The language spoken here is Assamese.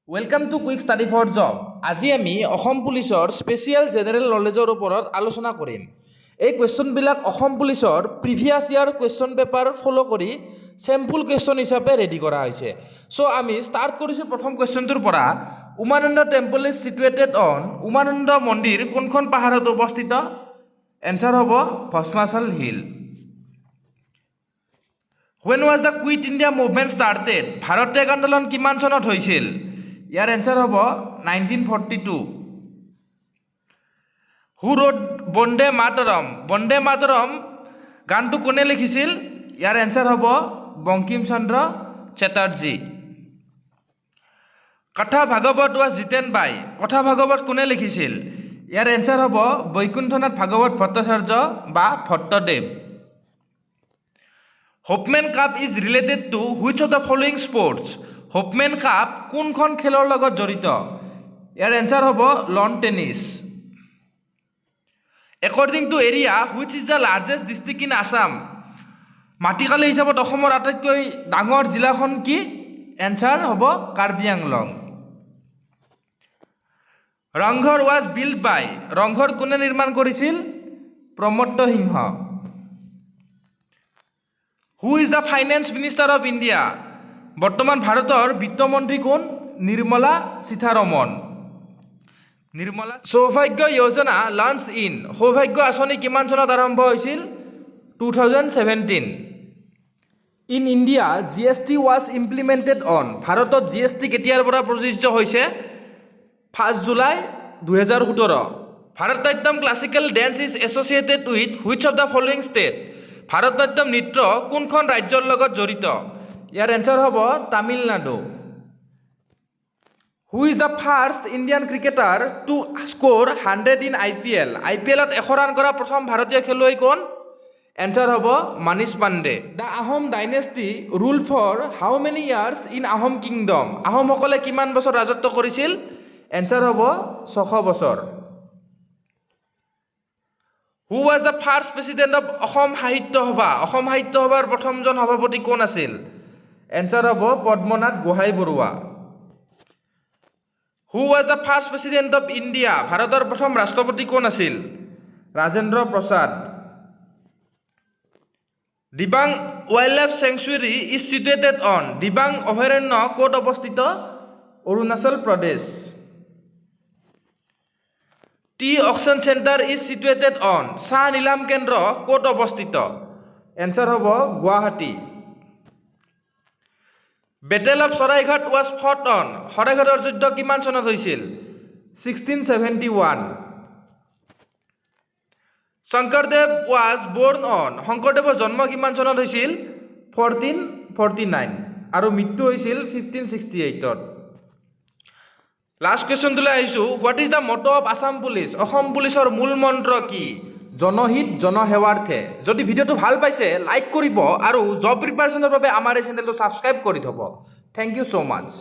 Welcome to Quick Study for Job. আজি আমি অসম পুলিচৰ স্পেচিয়েল জেনেৰেল নলেজৰ ওপৰত আলোচনা কৰিম। এই কুৱেশ্যনবিলাক অসম পুলিচৰ previous year question paper follow কৰি চেম্পুল কুৱেশ্যন হিচাপে ৰেডি কৰা হৈছে। চ' আমি ষ্টাৰ্ট কৰিছোঁ প্ৰথম কুৱেশ্যনটোৰ পৰা। Umananda Temple is situated on? Umananda মন্দিৰ কোনখন পাহাৰত অৱস্থিত? এনচাৰ হ'ব Bhasmachal hill. When was the Quit India Movement started? Bharat ত্যাগ আন্দোলন কিমান চনত হৈছিল? ইয়াৰ এনচাৰ হ'ব 1942। Who wrote Bande Mataram? Vande Mataram গানটো কোনে লিখিছিল? ইয়াৰ এনচাৰ হ'ব বংকিম চন্দ্ৰ Chatterjee. Katha Bhagavat was written by? কথা ভাগৱত কোনে লিখিছিল? ইয়াৰ এনচাৰ হ'ব বৈকুণ্ঠনাথ ভাগৱত ভট্টাচাৰ্য বা Bhattadev. Hopman Cup is related to which of the following sports? Hopman cup কোনখন খেলৰ লগত জড়িত? ইয়াৰ এনচাৰ হ'ব loan tennis. According to area, which is the largest district in Assam? মাটিকালি হিচাপত অসমৰ আটাইতকৈ ডাঙৰ জিলাখন কি? এনচাৰ হ'ব Karbi Anglong. Rang Ghar was built by? Rang Ghar কোনে নিৰ্মাণ কৰিছিল? প্ৰমত্ত সিংহ। Who is the Finance Minister of India? বৰ্তমান ভাৰতৰ বিত্তমন্ত্ৰী কোন? Nirmala Sitharaman. Nirmala. Saubhagya Yojana launch in? সৌভাগ্য আঁচনি কিমান চনত আৰম্ভ হৈছিল? 2017। In India, GST was implemented on? ভাৰতত জিএছটি কেতিয়াৰ পৰা প্ৰযোজ্য হৈছে? 1 July 2017। Bharatanatyam classical dance is associated with which of the following state? Bharatanatyam নৃত্য কোনখন ৰাজ্যৰ লগত জড়িত? ইয়াৰ এনচাৰ হ'ব Tamil Nadu. Who is the first Indian cricketer to score 100 in IPL? I P এলত 100 ৰান কৰা প্ৰথম ভাৰতীয় খেলুৱৈ কোন? এনচাৰ হ'ব মানীষ Pandey. The Ahom dynasty rule for how many years in Ahom kingdom? আহোমসকলে কিমান বছৰ ৰাজত্ব কৰিছিল? এনচাৰ হ'ব 600 বছৰ। Who was the first president of Assam Sahitya Sabha? Assam সাহিত্য সভাৰ প্ৰথমজন সভাপতি কোন আছিল? এনচাৰ হ'ব Padmanath Gohain Barua. Who was the first President of India? ভাৰতৰ প্ৰথম ৰাষ্ট্ৰপতি কোন আছিল? Rajendra Prasad. Dibang Wildlife Sanctuary is situated on? Dibang অভয়াৰণ্য ক'ত অৱস্থিত? Arunachal Pradesh. Tea auction centre is situated on? চাহ নিলাম কেন্দ্ৰ ক'ত অৱস্থিত? এনচাৰ হ'ব Guwahati. Battle of Saraighat was fought on? শৰাইঘাটৰ যুদ্ধ কিমান চনত হৈছিল? 1671। Sankardev was born on? শংকৰদেৱৰ জন্ম কিমান চনত হৈছিল? 1449 আৰু মৃত্যু হৈছিল 1568ত। লাষ্ট কুৱেশ্যনটোলৈ আহিছোঁ। What is the motto of Assam Police? Assam পুলিচৰ মূল মন্ত্ৰ কি? জনহিত জনসেৱাৰ্থে। যদি ভিডিঅ'টো ভাল পাইছে, লাইক কৰিব আৰু জব প্ৰিপাৰেশ্যনৰ বাবে আমাৰ এই চেনেলটো ছাবস্ক্ৰাইব কৰি থ'ব। Thank you so much.